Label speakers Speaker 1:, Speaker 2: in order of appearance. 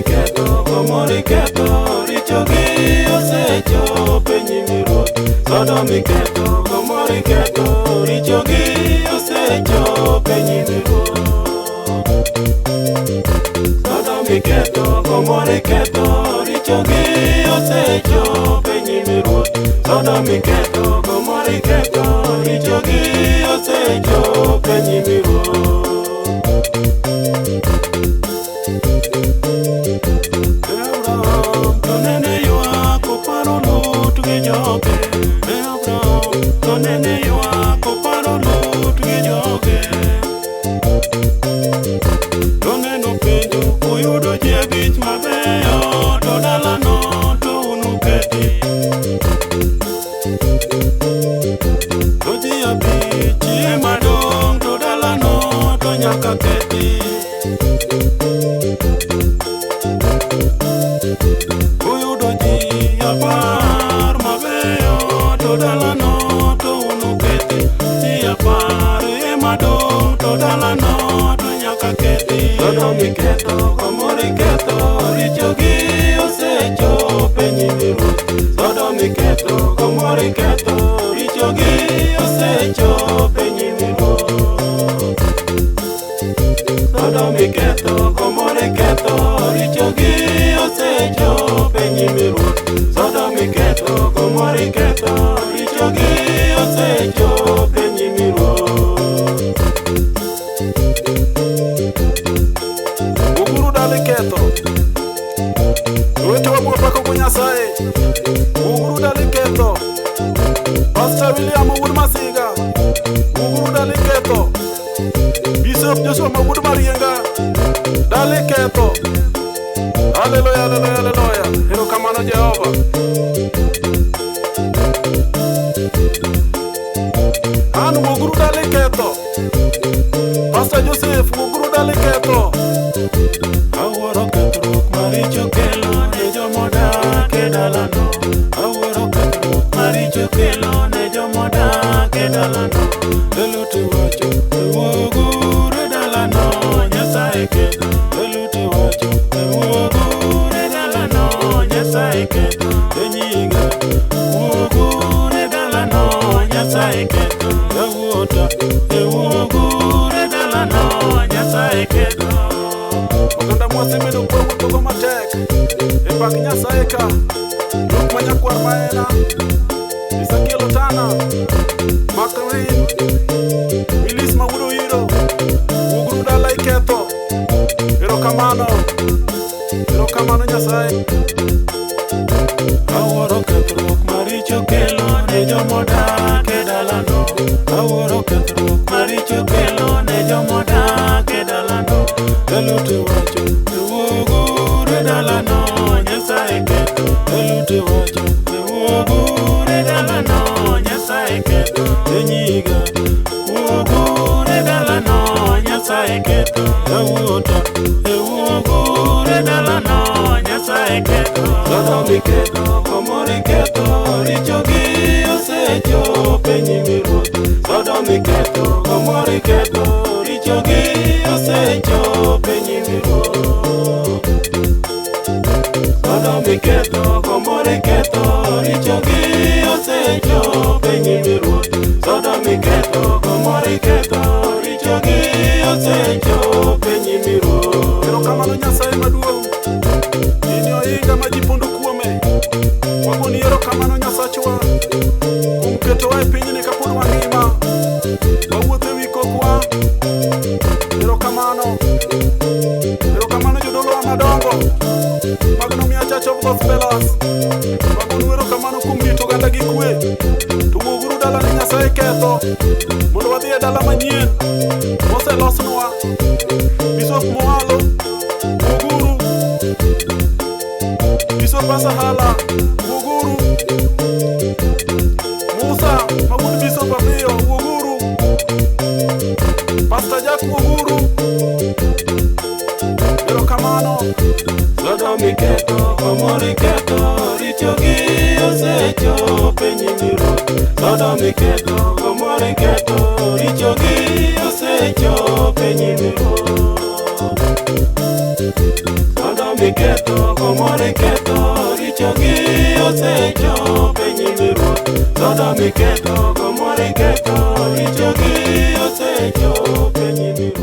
Speaker 1: iketho, Gomora iketho, richogi osechopo e nyim Ruoth. Sodom iketho, Gomora iketho, richogi osechopo e nyim Ruoth. Sodom iketho, Gomora iketho, richogi osechopo e nyim Ruoth. Sodom iketho, Gomora iketho, richogi osechopo e nyim Ruoth. Abraham to nene ywak oparo Lut gi joge. Abraham to nene ywak oparo Lut gi joge. To neno penjo uyudo ji abich mabeyo to dalano to unuketi. To ji abich ema dong' to dalano to nyaka keti. Uyudo ji apar mabeyo to dalano to unuketi. Ji apar ema dong' to dalano to nyaka keti. Sodom iketho, Gomora iketho, richogi osechopo e nyim Ruoth. Sodom iketho, Gomora iketho, richogi osechopo e nyim Ruoth. Sodom iketho, Gomora iketho, richogi osechopo e nyim Ruoth. Sodom iketho, Gomora iketho, richogi osechopo e nyim Ruoth.
Speaker 2: Uguru dala iketho. Owetewa mwapako go Nyasaye. Uguru dala iketho. Pastor William wuod Masiga. Uguru dala iketho. Bishop Joshua ma wuod Marienga. Dala iketho. Haleluya, haleluya, haleluya. Erokamano Jehova. An wuoguru dala iketho. Pastor Joseph wuoguru dala iketho.
Speaker 1: Awuoro kethruok maricho kelo ne jomodak e dalano. Awuoro kethruok maricho kelo ne jomodak e dalano. Eluti wacho, wuoguru e dalano, Nyasaye ketho. Eluti wacho, wuoguru e dalano, Nyasaye ketho. E nyiga, wuoguru e dalano, Nyasaye ketho. Yawuota, wuoguru e dalano, Nyasaye ketho.
Speaker 2: Oganda mwasebedo kwawuothogo matek e pak Nyasaye ka. Luke ma nyakwar Maena, Ezekiel Otana, Macrin, Milis ma wuod Oiro, Uguru dala iketho. Erokamano, erokamano Nyasaye.
Speaker 1: Awuoro kethruok maricho kelo ne jomodak e dalano. Awuoro kethruok maricho kelo ne jomodak e dalano. Eluti wacho, wuoguru e dalano, Nyasaye ketho. Eluti wacho, wuoguru e dalano, Nyasaye ketho. E nyiga, wuoguru e dalano, Nyasaye ketho. Yawuota, wuoguru e dalano, Nyasaye ketho. Sodom iketho, Gomora iketho, richogi osechopo e nyim Ruoth. Sodom iketho, Gomora iketho, richogi osechopo e nyim Ruoth. Sodom iketho, Gomora iketho, richogi osechopo e nyim Ruoth. Sodom iketho, Gomora iketho, richogi osechopo e nyim Ruoth.
Speaker 2: Erokamano Nyasaye maduong'. In e ohinga ma ji pondo kuome. Wagoni erokamano Nyasachwa kuom ketowa e pinyni kapod wangima. Wawuotho ewi kokwa. Erokamano. Erokamano jodolowa madongo mag Nomia Church of Gospelers. Wagonu erokamano kuom rito oganda gi kwe. To wuoguru dala ne Nyasaye ketho mondo wadhi e dala manyien moselosnwa. Bishop Mwalo, wuoguru. Bishop Asahala, wuoguru. Musa ma wuod Bishop Apiyo, wuoguru. Pastor Jack wuoguru. Erokamano.
Speaker 1: Sodom iketho, Gomora iketho, richogi osechopo e nyim Ruoth. Sodom iketho, Gomora iketho, richogi osechopo e nyim Ruoth. Sodom iketho, Gomora iketho, richogi osechopo e nyim Ruoth. Sodom iketho, Gomora iketho, richogi osechopo e nyim Ruoth.